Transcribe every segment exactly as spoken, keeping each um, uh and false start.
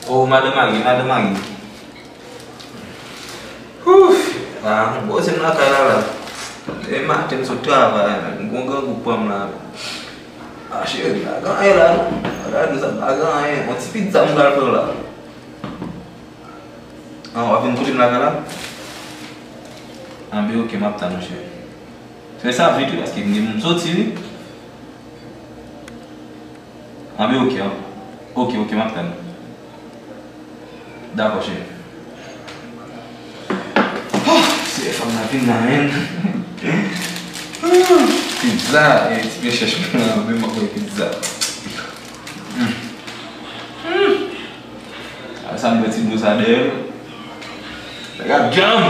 Oh, madan Mari, madan Mari. Ouf! Ah, m poze m lakay la la. Demen maten m sot travay, men m gon grangou pran m la. Ah, cheri, pa gen anyen la non. Gade sa, pa gen anyen. Yon ti pizza m pral pran la. Ah, w ap vin kote m lakay la? Anben, oke, m ap tann ou, cheri. Fè sa vit wi, paske m gen pou m soti wi. Anben, oke, an. Oke, oke, m ap tann ou. Dakò, cheri. Oh, si fanm nan vin la, men. Pizza, e ti pechèch mwen la, men m ap manje pizza. Mm. Mm. A sa m wè ti dlo sa dèyè l. Nèg ap djanm.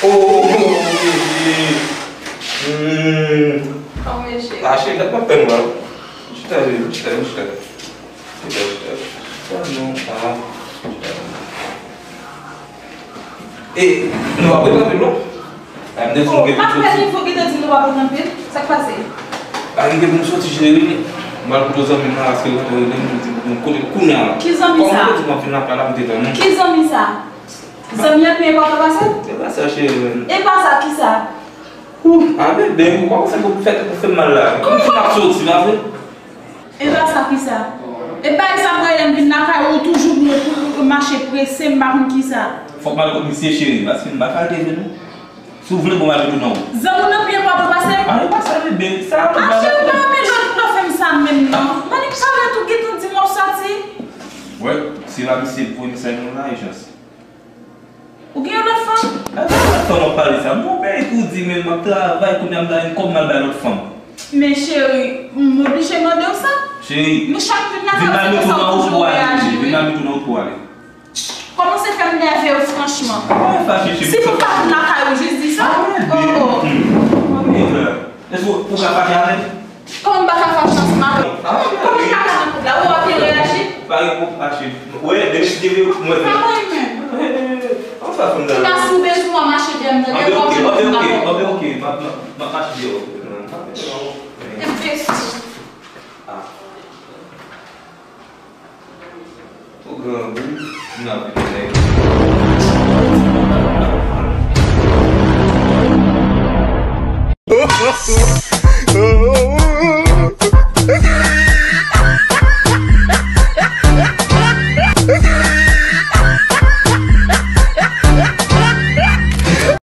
Oh, oh, oh, oh, oh. Hmm. Kòman cheri? Ah, cheri, dat m ap tann ou a. Chita, cheri, chita, chita. Chita, chita, chita. Non, ah, chita. E, nou pa pran anpil non. A, m te di nou gen pou m soti. Apre li fò ki te di nou pa pran anpil. Sa k pase? A, li gen pou m soti, cheri. M al kote zanmi m nan, paske l te rele m, li di m pou m kote l kounye a la. Ki zanmi sa? Kòman ou te di m ap vin lakay la, m te tann ou? Ki zanmi sa? Zanmi an pi enpòtan pase l? E pa sa, cheri. E pa sa, kisa? Ou, a bebe, ou pa konn sa pou fè tèt ou fè m mal la. Kòman m ap soti, pa vre? E pa sa, kisa? E pa sa, mwen lè m vin lakay ou, ou toujou pou, pou, pou mache prese, m pa konn kisa. Fòk m al kot misye, cheri, paske m pa ka leve non. Si w vle, bon, m al retounen w. Zanmi w nan pi enpòtan pase m? A, e pa sa, bebe, sa. A, cheri, pa anmède w, ou fè m sa menm non. Mwen li pale tou, gentan di m w ap soti. Wè, se la misye voye mesaj mwen la, e chans. Ou gen yon lòt fanm? A, pa lòt fanm w ap pale sa. Bon, men ou di, men m ap travay, kounye a m ta jwenn kòb m al bay lòt fanm. Men cheri, m oblije mande w sa. Cheri, men chak moun nan vin ba nou tou nan ou pou ale, cheri. Vin ba nou tou nan ou pou ale. Kòmanse fè m nève w, franchman. Mwen fache, cheri. Si nou pa vin lakay ou, jis di sa. Oh, oh. Èske ou ka fache avè m? Kòman m pa ka fache ansanm avè w? Kòman m ka tann koup la? Ou wè w ap byen reyaji? Pa gen koup fache. Ou wè, depi si te vle, mwen vle. Pa mwen menm. Ann fè fanm nan. Klas ou bezwen w mache dèyè m nan. Anben, oke, anben, oke, anben, oke. M ap, m ap, m ap mache dèyè w. Enbesi. Ah. Ou grangou, m nan vin nèg.